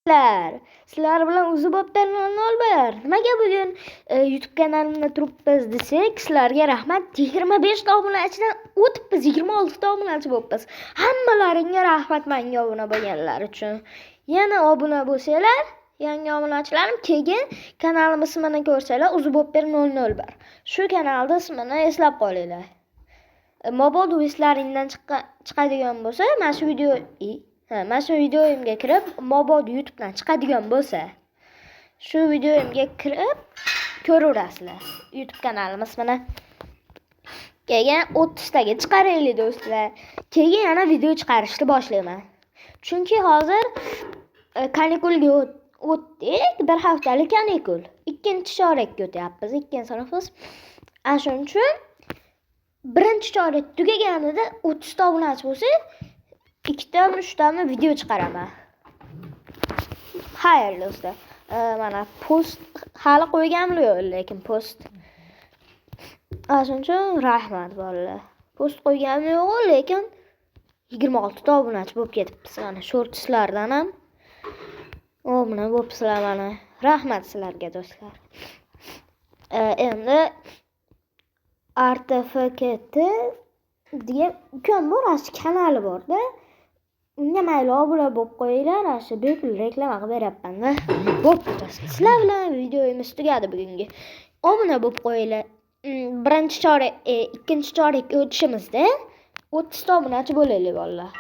Sizlar, sizlar bilan Uzubobdan 001. Nimaga bugun YouTube kanalimda turibmiz desak, sizlarga rahmat. 25 ta obunachidan o'tibmiz, 26 ta obunachi bo'libmiz. Hammalaringga rahmat menga obuna bo'lganlar uchun. Yana obuna bo'lsanglar, yangi obunachilarim, keyin kanalim ismini ko'rsanglar, Uzubobber 001. Shu kanalda ismini eslab qolinglar. Mabodo eslaringdan chiqadigan bo'lsa, mana shu video ha, mana shu videoyimga kirib, mabodo YouTube'dan chiqadigan bo'lsa, shu videoyimga kirib ko'raverasizlar YouTube kanalim ismini. Keyin 30 taga chiqaraylik, do'stlar. Keyin yana video chiqarishni boshlayman. Chunki hozir kanikulga o'tdik, bir haftalik kanikul. Ikkinchi chorakka o'tyapmiz, ikkinchi sinfimiz. Ana shuning uchun birinchi chorak tugaganida 30 ta obunachi bo'lsa, ikkitami, uchtami video chiqaraman. Xayr, do'stlar. Mana post hali qo'yganim yo'q, lekin post. Ana shuning uchun rahmat, bolalar. Post qo'yganim yo'q, lekin 26 ta obunachi bo'lib ketibmiz. Mana shortslardan ham obuna bo'libsizlar mana. Rahmat sizlarga, do'stlar. Endi RTFKT degan ukam bor, ana shu kanali borda. Unga mayli obuna bo'lib qo'yinglar, ana shu bepul reklama qilib beryapman-da. Bo'pti, do'stlar. Sizlar bilan videomiz tugadi bugungi. Obuna bo'lib qo'yinglar. Birinchi chorak, ikkinchi chorakka o'tishimizda 30 ta obunachi bo'laylik, bolalar.